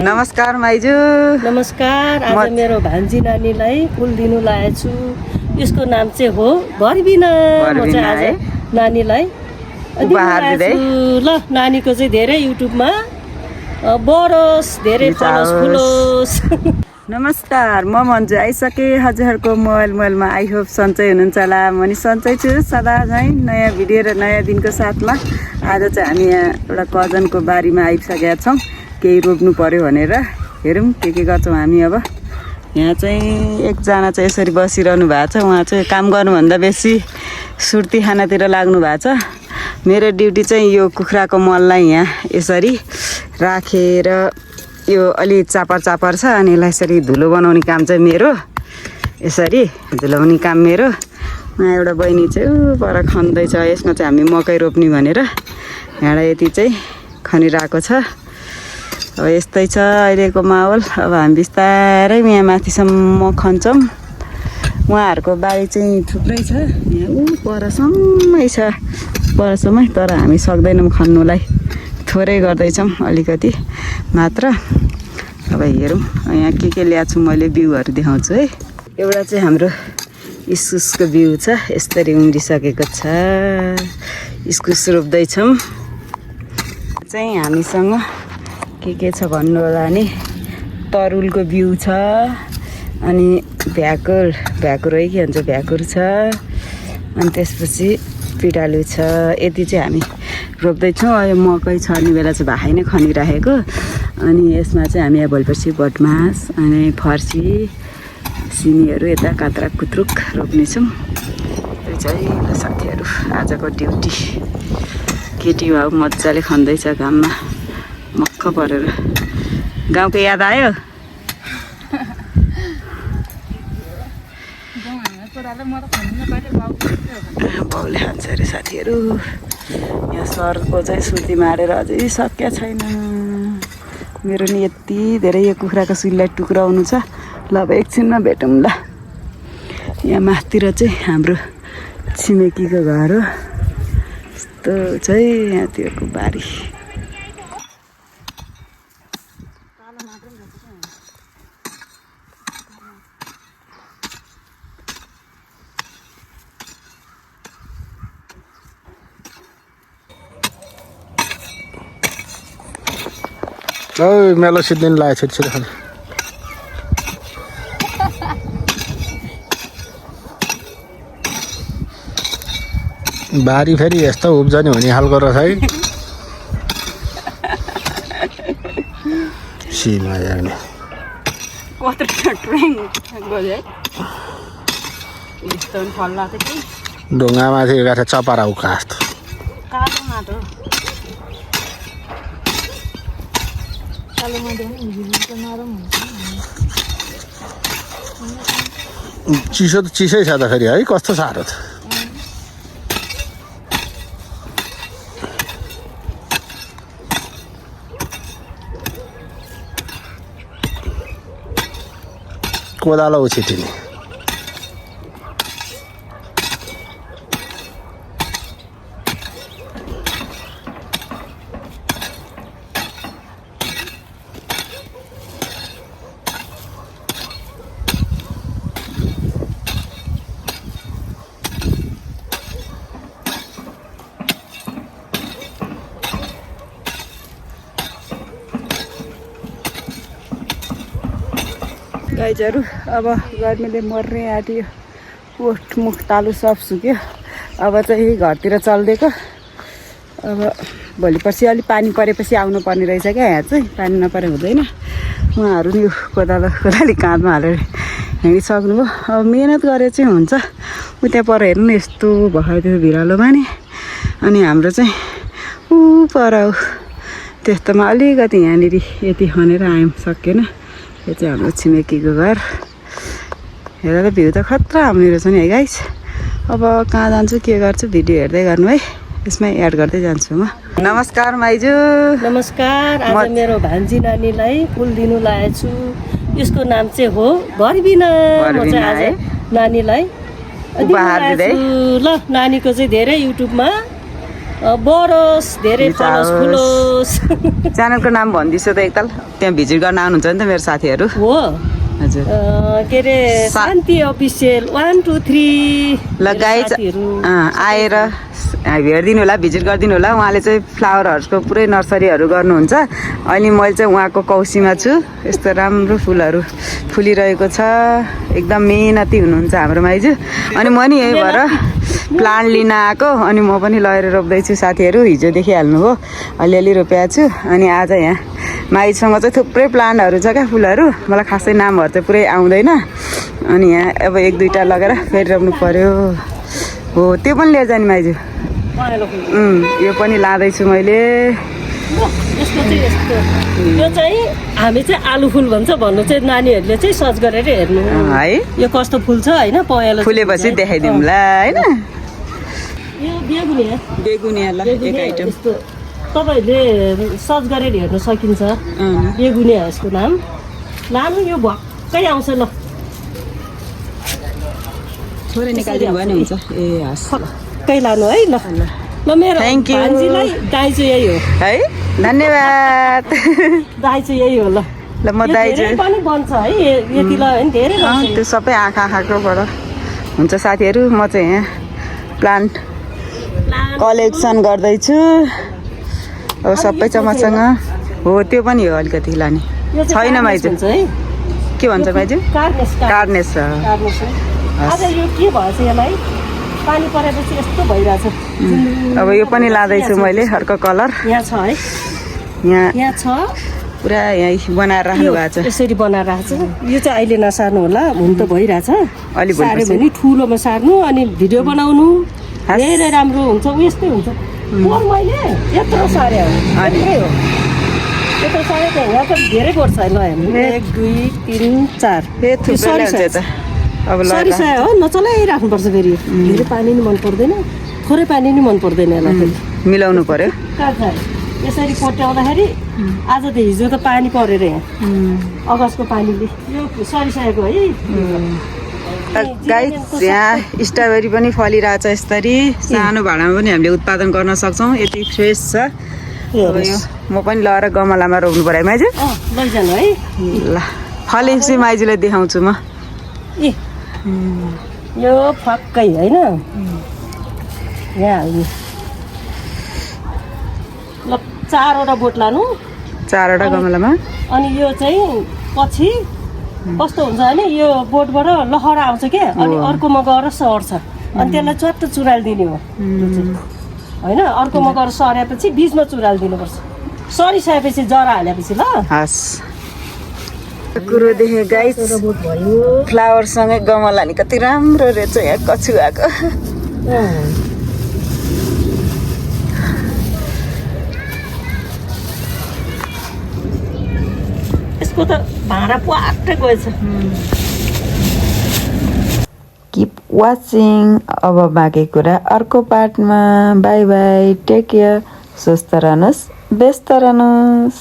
नमस्कार माइजू। नमस्कार। आज मेरो भान्जी नानीलाई फुल दिनु लागेको छु। यसको नाम चाहिँ हो भरबिना। म चाहिँ आज नानीलाई उपहार दिँदै ल नानीको चाहिँ धेरै युट्युबमा बढोस्, धेरै फलोस् फुलोस्। नमस्कार, म मन्जु आइसके हजुरहरूको मोबाइलमा। आई होप सन्चै हुनुहुन्छ होला। म नि सन्चै छु सदा झैँ नयाँ भिडियो र नयाँ दिनको साथमा। आज चाहिँ हामी यहाँ एउटा कजनको बारीमा आइसकेका छौँ। केही रोप्नु पर्यो भनेर हेरौँ के गर्छौँ हामी। अब यहाँ चाहिँ एकजना चाहिँ यसरी बसिरहनु भएको छ। उहाँ चाहिँ काम गर्नुभन्दा बेसी सुर्ती खानातिर लाग्नु भएको छ। मेरो ड्युटी चाहिँ यो कुखुराको मललाई यहाँ यसरी राखेर यो अलि चापर छ अनि यसलाई यसरी धुलो बनाउने काम चाहिँ मेरो। यसरी धुलाउने काम मेरो। उहाँ एउटा बहिनी चाहिँ पर खन्दैछ। यसमा चाहिँ हामी मकै रोप्ने भनेर यहाँ यति चाहिँ खनिरहेको छ। अब यस्तै छ अहिलेको माहौल। अब हामी बिस्तारै यहाँ माथिसम्म खन्छौँ। उहाँहरूको बारी चाहिँ थुप्रै छ। यहाँ परसम्मै छ, परसम्मै। तर हामी सक्दैनौँ खन्नुलाई, थोरै गर्दैछौँ अलिकति मात्र। अब हेरौँ यहाँ के ल्याएको छु मैले। बिउहरू देखाउँछु है। एउटा चाहिँ हाम्रो इस्कुसको बिउ छ, यसरी उम्रिसकेको छ। इस्कुस रोप्दैछौँ। चाहिँ हामीसँग के छ भन्नु होला नि, तरुलको बिउ छ, अनि भ्याकुर है के भन्छ भ्याकुर छ, अनि त्यसपछि पिडालु छ। यति चाहिँ हामी रोप्दैछौँ। अहिले मकै छर्ने बेला चाहिँ भाइ नै खनिराखेको। अनि यसमा चाहिँ हामी यहाँ भोलिपर्सि भटमास अनि फर्सी सिमीहरू यता कात्रा कुत्रुक रोप्नेछौँ। यो चाहिँ साथीहरू आजको ड्युटी। केटी भाउ मजाले खन्दैछ घाममा मक्ख परेर। गाउँको याद आयो? बाउले खान्छ अरे साथीहरू। यहाँ सरको चाहिँ सुर्ती मारेर अझै सकिया छैन। मेरो नि यति धेरै यो कुखुराको सुईलाई टुक्राउनु छ। ल अब एकछिनमा भेटौँ ल। यहाँ माथितिर चाहिँ हाम्रो छिमेकीको घर हो। यस्तो चाहिँ यहाँतिरको बारी। मेलो सिद्धिन लाग्यो छिटो खाने। बारी फेरि यस्तो उब्जनी हुने खालको रहेछ है। सिमा जाने ढुङ्गामाथि गाठा चपारा उका जस्तो। चिसो त चिसै छ त फेरि है। कस्तो साह्रो छ। कोदालो उछिटिने। गाईहरू अब गर्मीले मर्ने आँट्यो। ओठ मुख तालु सब सुक्यो। अब चाहिँ घरतिर चल्दिएको। अब भोलिपर्सि अलिक पानी परेपछि आउनु पर्ने रहेछ क्या। यहाँ चाहिँ पानी नपरे हुँदैन। उहाँहरू नि कोदाली काँधमा हालेर हिँडिसक्नुभयो। अब मिहिनेत गरे चाहिँ हुन्छ। उता पर हेर्नु न यस्तो भयो त्यो भिरालोमा नि। अनि हाम्रो चाहिँ पर हो त्यस्तोमा अलिकति यहाँनिर यति खनेर आयौँ, सकेन। यो चाहिँ हाम्रो छिमेकीको घर। हेरेर भ्यू त खतरा आउने रहेछ नि है गाइस। अब कहाँ जान्छु के गर्छु भिडियो हेर्दै गर्नु है। यसमै एड गर्दै जान्छु म। नमस्कार माइजू। नमस्कार। आज मेरो भान्जी नानीलाई फुल दिनु लागेको छु। यसको नाम चाहिँ हो भरबिना। म चाहिँ आज नानीलाई उपहार दिँदै ल नानीको चाहिँ धेरै युट्युबमा बढोस् धेरै फलोस् फुलोस् च्यानलको नाम भनिदिन्छु त एकताल त्यहाँ भिजिट गर्न आउनुहुन्छ नि त मेरो साथीहरू हो हजुर के अरे शान्ति अफिसियल 1 2 3 ल गाइज आएर हेरिदिनु होला भिजिट गरिदिनु होला उहाँले चाहिँ फ्लावरहरूको पुरै नर्सरीहरू गर्नुहुन्छ अनि मैले चाहिँ उहाँको कौसीमा छु यस्तो राम्रो फुलहरू फुलिरहेको छ एकदम मेहनती हुनुहुन्छ हाम्रो माइजू अनि म नि यही भएर प्लान्ट लिन आएको अनि म पनि लगेर रोप्दैछु साथीहरू हिजो देखिहाल्नुभयो अलिअलि रोपेको छु अनि आज यहाँ माइजसँग चाहिँ थुप्रै प्लान्टहरू छ क्या फुलहरू मलाई खासै नामहरू चाहिँ पुरै आउँदैन अनि यहाँ अब एक दुईवटा लगेर फेरि रोप्नु पर्यो हो त्यो पनि लिएर जाने माइजू यो पनि लाँदैछु मैले यसको चाहिँ यस्तो यो चाहिँ हामी चाहिँ आलु फुल भन्छ भन्नु चाहिँ नानीहरूले चाहिँ सर्च गरेर हेर्नु है यो कस्तो फुल छ होइन पहेँलो फुलेपछि देखाइदिउँला होइन यो बेगुनिया बेगुनिया ल एक आइटम यस्तो तपाईँहरूले सर्च गरेर हेर्न सकिन्छ बेगुनिया यसको नाम यो भक्कै आउँछ ल थोरै निकालिदिनु भयो नि हुन्छ ए हस् भक्कै लानु है ल ल मेरो Thank you. भान्जीलाई दाइ चाहिँ यही हो है धन्यवाद दाइ चाहिँ यही हो ल ल म दाइ धेरै पनि बन्छ है यति ल होइन धेरै बन्छ त्यो सबै आँखाकोबाट हुन्छ साथीहरू म चाहिँ यहाँ प्लान्ट कलेक्सन गर्दैछु अब सबै छ मसँग हो त्यो पनि हो अलिकति लाने यो चाहिँ छैन माइजू हुन्छ है के भन्छ माइजू कार्नेस छ आज यो के भएछ यसलाई पानी परेपछि यस्तो भइरहेछ अब यो पनि लाँदैछु मैले अर्को कलर यहाँ छ है यहाँ छ पुरा यहाँ बनाएर राख्नु भएको छ यसरी बनाएर राख्छ यो चाहिँ अहिले नसार्नु होला हुन त भइरहेछ अलि सार्यो भने ठुलोमा सार्नु अनि भिडियो बनाउनु धेरै राम्रो हुन्छ यस्तै हुन्छ पोहोर मैले यत्रो सार्यो यत्रै हो यत्रो सार्यो त यहाँ त धेरै पर्छ ल हामी 1 2 3 4 अब सरिसायो हो नचलाइराख्नुपर्छ फेरि धेरै पानी नि मन पर्दैन थोरै पानी नि मन पर्दैन यसलाई फेरि मिलाउनु पर्यो यसरी कोट्याउँदाखेरि आज त हिजो त पानी परेर यहाँ अगस्तको पानीले यो सरिसाएको है गाइस यहाँ स्ट्रबेरी पनि फलिरहेछ यसरी सानो भाँडामा पनि हामीले उत्पादन गर्न सक्छौँ यति फ्रेस छ अब यो म पनि लगेर गमलामा रोप्नु पर्यो माइजू लैजानु है ल फलेपछि माइजूलाई देखाउँछु म ए यो फक्कै होइन यहाँ हाल्नु ल 4वटा बोट लानु 4वटा गमलामा अनि यो चाहिँ पछि कस्तो हुन्छ भने यो बोटबाट लहरा आउँछ क्या अनि अर्कोमा गएर सर्छ अनि त्यसलाई चट्ट चुरालिदिने हो होइन अर्कोमा गएर सरेपछि बिचमा चुरालिदिनुपर्छ सरिसकेपछि जरा हालेपछि ल हस् कुरो देखेँ गाइस फ्लावरसँगै गमला नि कति राम्रो रहेछ यहाँ कछुवाको यसको त भाँडा पुवाट्टै गएछ किप वाचिङ अब बाँकी कुरा अर्को पार्टमा बाई बाई टेक केयर स्वस्थ रहनुहोस् व्यस्त रहनुहोस्